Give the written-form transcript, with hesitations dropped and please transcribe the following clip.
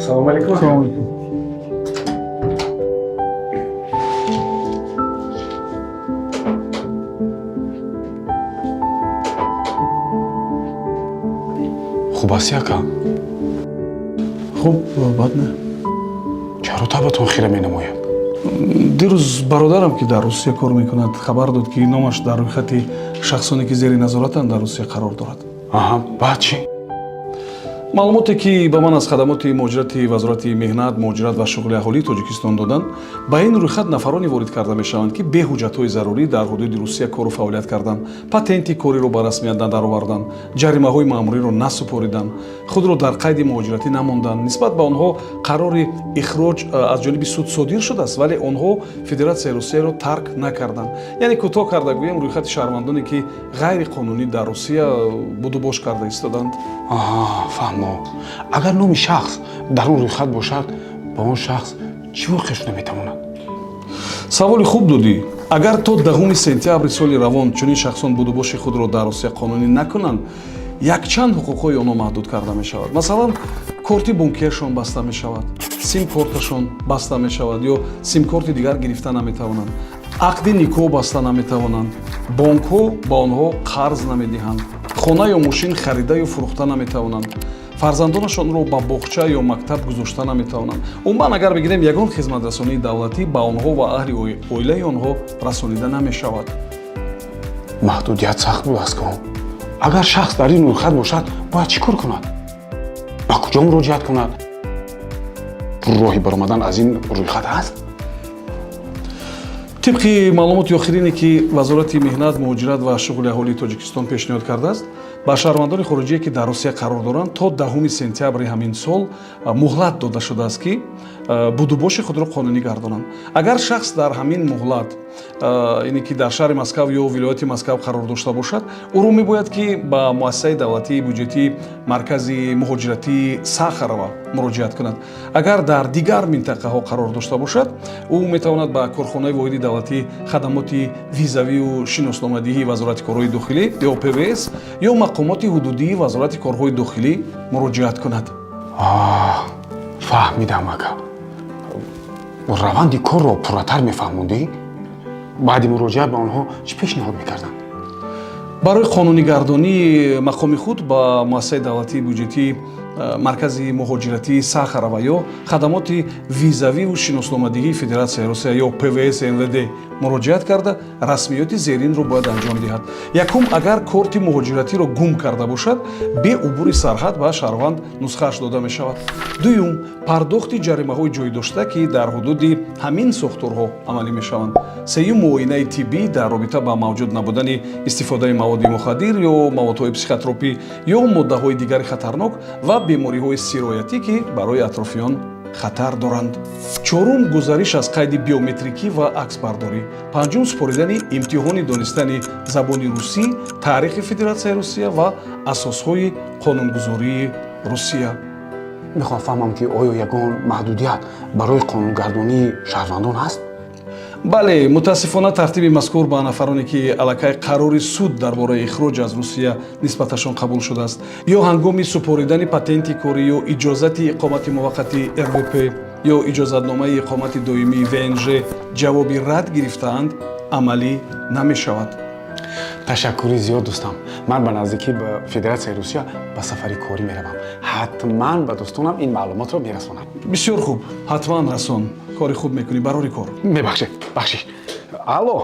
Салому алейкум. Салому алейкум. Хуб ҳастӣ, ака? Хуб, бад не. Чаро табатон хира менамояд? Дирӯз бародарам, ки дар Русия кор мекунад, хабар дод, ки номаш дар рӯйхати шахсоне, ки зери назоратанд дар Русия, қарор дорад. Аҳа, баъд чӣ? Маълумоте, ки ба ман аз хадамоти муҳоҷирати Вазорати меҳнат, муҳоҷират ва шуғли аҳолии Тоҷикистон доданд, ба ин рӯйхат нафароне ворид карда мешаванд, ки бе ҳуҷҷатҳои зарурӣ дар ҳудуди Русия кору фаъолият карданд, патенти кориро ба расмият надароварданд, ҷаримаҳои маъмуриро насупориданд, худро дар қайди муҳоҷиратӣ намонданд, нисбат ба онҳо қарори ихроҷ аз ҷониби суд содир шудааст, вале онҳо Федератсияи Русияро тарк накарданд. Яъне, кӯтоҳ карда гӯем, рӯйхати шаҳрвандоне, ки ғайриқонунӣ дар Русия будубош карда истоданд. Аҳа, фаҳмо. Агар номи шахс дар он рӯйхат бошад, ба он шахс чӣ воқеъ шуда метавонад? Саволи хуб додӣ. Агар то 10 сентябри соли равон чунин шахсон будубоши худро дар Русия қонунӣ накунанд, якчанд ҳуқуқҳои онҳо маҳдуд карда мешавад. Масалан, корти бонкияшон баста мешавад, симкорташон баста мешавад ё симкорти дигар гирифта наметавонанд, ақди никоҳ баста наметавонанд, бонкҳо ба онҳо қарз намедиҳанд, хона ё мошин харида ё фурӯхта наметавонанд, фарзандонашонро ба боғча ё мактаб гузошта наметавонанд. Умуман, агар бигирем, ягон хизматрасонии давлатӣ ба онҳо ва аҳли оилаи онҳо расонида намешавад. Маҳдудият сахт будааст ко. Агар шахс дар ин рӯйхат бошад, бояд чӣ кор кунад, ба куҷо муроҷиат кунад? Роҳи баромадан аз ин рӯйхат ҳаст? Тибқи маълумоти охирине, ки Вазорати меҳнат, муҳоҷират ва шуғли аҳолии Тоҷикистон пешниҳод кардааст, ба шаҳрвандони хориҷие, ки дар Русия қарор доранд, то 10 сентябри ҳамин сол муҳлат дода шудааст, ки будубоши худро қонунӣ гардонанд. Агар шахс дар ҳамин муҳлат, ине ки дар шаҳри Москав ё вилояти Москав қарор дошта бошад, ӯро мебояд, ки ба муассисаи давлатии буҷетии маркази муҳоҷиратии Сахарова муроҷиат кунад. Агар дар дигар минтақаҳо қарор дошта бошад, ӯ метавонад ба корхонаи воҳиди давлатии хадамоти визавию шиносномадиҳии Вазорати корҳои дохилӣ ё ПВС ё мақомоти ҳудудии Вазорати корҳои дохилӣ муроҷиат кунад. Фаҳмидам, ака. Раванди корро пурратар мефаҳмондӣ? Баъди муроҷиат ба онҳо чӣ пешниҳод мекарданд? Барои қонунигардонии мақоми худ ба муассисаи давлатии буҷетии маркази муҳоҷиратии Сахарова ё хадамоти визавиву шиносномадиҳии Федератсияи Русия ё ПВС МВД муроҷиат карда, расмиёти зеринро бояд анҷом диҳад. Якум, агар корти муҳоҷиратиро гум карда бошад, бе убури сарҳад ба шаҳрванд нусхааш дода мешавад. Дуюм, пардохти ҷаримаҳои ҷойдошта, ки дар ҳудуди ҳамин сохторҳо амалӣ мешаванд. Сеюм, муоинаи тиббӣ дар робита ба мавҷуд набудани истифодаи маводи мухаддир ё маводҳои психотропӣ ё моддаҳои дигари хатарнок ва бемориҳои сироятӣ, ки барои атрофиён хатар доранд. Чорум, гузариш аз қайди биометрикӣ ва аксбардорӣ. Панҷум, супоридани имтиҳони донистани забони русӣ, таърихи Федератсияи Русия ва асосҳои қонунгузории Русия. Мехоҳам фаҳмам, ки оё ягон маҳдудият барои қонунгардонии шаҳрвандон ҳаст? Бале, мутаассифона, тартиби мазкур ба нафароне, ки аллакай қарори суд дар бораи ихроҷ аз Русия нисбаташон қабул шудааст ё ҳангоми супоридани патенти корӣ ё иҷозати иқомати муваққати РВП ё иҷозатномаи иқомати доимии ВНЖ ҷавоби рад гирифтаанд, амалӣ намешавад. Ташаккури зиёд, дӯстам. Ман ба наздикӣ ба Федератсияи Русия ба сафари корӣ меравам. Ҳатман ба дӯстонам ин маълумотро мерасонам. Бисёр хуб, ҳатман расон. Кори хуб мекунӣ, барори кор. Мебахшед, бахшиш. Алло.